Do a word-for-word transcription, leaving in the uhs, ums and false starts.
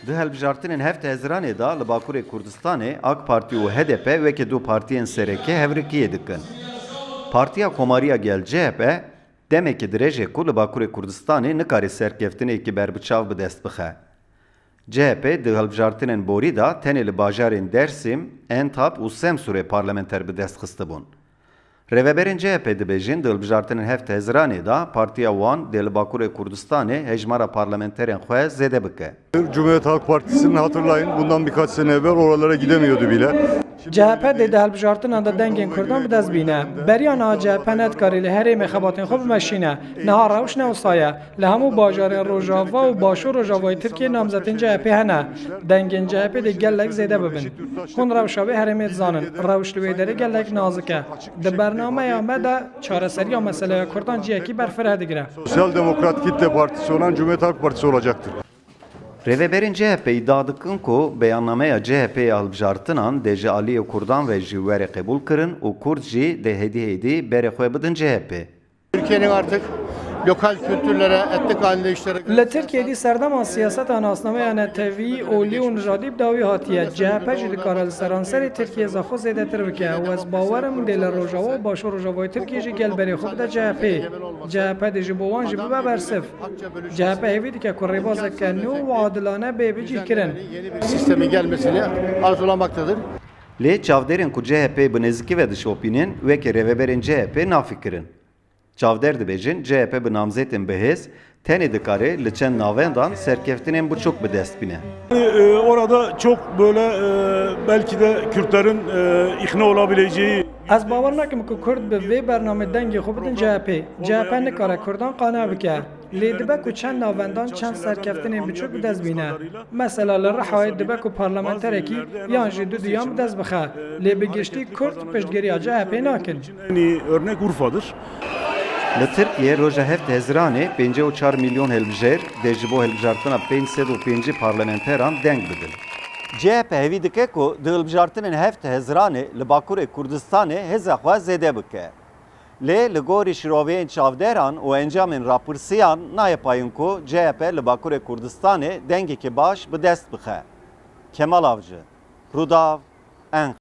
Di hilbijartinên heft Hezranê de li Bakurê Kurdistanê AK Partî û H D P weke du partiyên sereke hevrikiyê dikin. Partiya Komariya Gel C H P demekî dirêj e ku li Bakurê Kurdistanê nikare serkeftinekî berbiçav bi dest bixe. C H P di hilbijartinên borî de tenê li bajarên Dêrsim, Entab û Semsûrê parlamenter bi dest xistibûn. Rêveberên C H P dibêjin, di hilbijartinên heft Hezranê de partiya wan dê li Bakurê Kurdistanê hejmara parlamenterên xwe zêde bike. Cumhuriyet Halk Partisi'nin, hatırlayın, bundan birkaç sene evvel oralara gidemiyordu bile. C H P dê di hilbijartinan de dengên Kurdan bi dest bîne. Beriya niha C H P nedikarî li herêmê xebatên xwe bimeşîne. Niha rewş ne wisa ye. Li hemû bajarên Rojava û Başûr Rojavayê Tirkiyê namzetên C H P hene. Dengên C H P dê gelek zêde bibin. Hûn rewşa vê herêmê dizanin. Rewş li wê derê gelek nazik e. Di bernameya me de çareseriya meseleya Kurdan cihekî berfireh digire. Sosyal Demokrat Kitle Partisi olan Cumhuriyet Halk Partisi olacaktır. Rêveberên C H P îdia dikin ku beyannameya C H P ya hilbijartinan dê ji aliyê Kurdan ve jî were qebûl kirin û Kurd jî dê hêdî hêdî berê xwe bidin C H P. Türkiye'nin artık lokal kültürlere, etnik anlayışlara göre Li Tirkiyeyê dî serdema siyaseta nasnameya netewî, olî û nijadî bi dawî hatiye. C H P jî dikare li seranserê Tirkiyê za xwe zêdetir bike û ez bawer im dê li Rojava û Başûr Rojavayê Tirkiyê jî gel berê xwe bide C H P. C H P dê ji bo wan jî bibe bersiv. C H P hêvî dike ku rêbazeke nû û adilane bê bicihkirin. Yeni bir sistemin gelmesini arzulamaktadır. Lê çavdêrên ku C H P bi nêzîkî ve dişopînin, weke rêveberên C H P nafikirin. Çavdêr dibêjin, C H P bi namzetên bihêz tenê dikare li çend navendan serkeftinên biçûk bi dest bîne. Yani, e, orada çok böyle, e, belki de Kürtlerin, e, ikna olabileceği Ez bawer nakim ku Kurd bi vê bernamê dengê xwe bidin C H P. C H P nikare Kurdan qane bike. Lê dibe ku çend navendan çend serkeftinên biçûk bi dest bîne. Mesela li Rihayê dibe ku parlamenterekî yan jî du duyan bi dest bixe. Lê bi giştî Kurd piştgiriya C H P nakin. En iyi örnek Urfa'dır. Li Tirkiyê roja heft Hezranê pêncî û çar milyon hilbijêr dê ji bo hilbijartina pênc sed û pêncî parlamenteran deng bidin. C H P hêvî dike ku di hilbijartinên heft Hezranê li Bakurê Kurdistanê hêza xwe zêde bike. Lê li gorî şiroveyên çavderan û encamên rapirsiyan nayê payîn ku C H P li Bakurê Kurdistanê dengekî baş bi dest bixe. Kemal Avcı, Rûdaw, Enqere.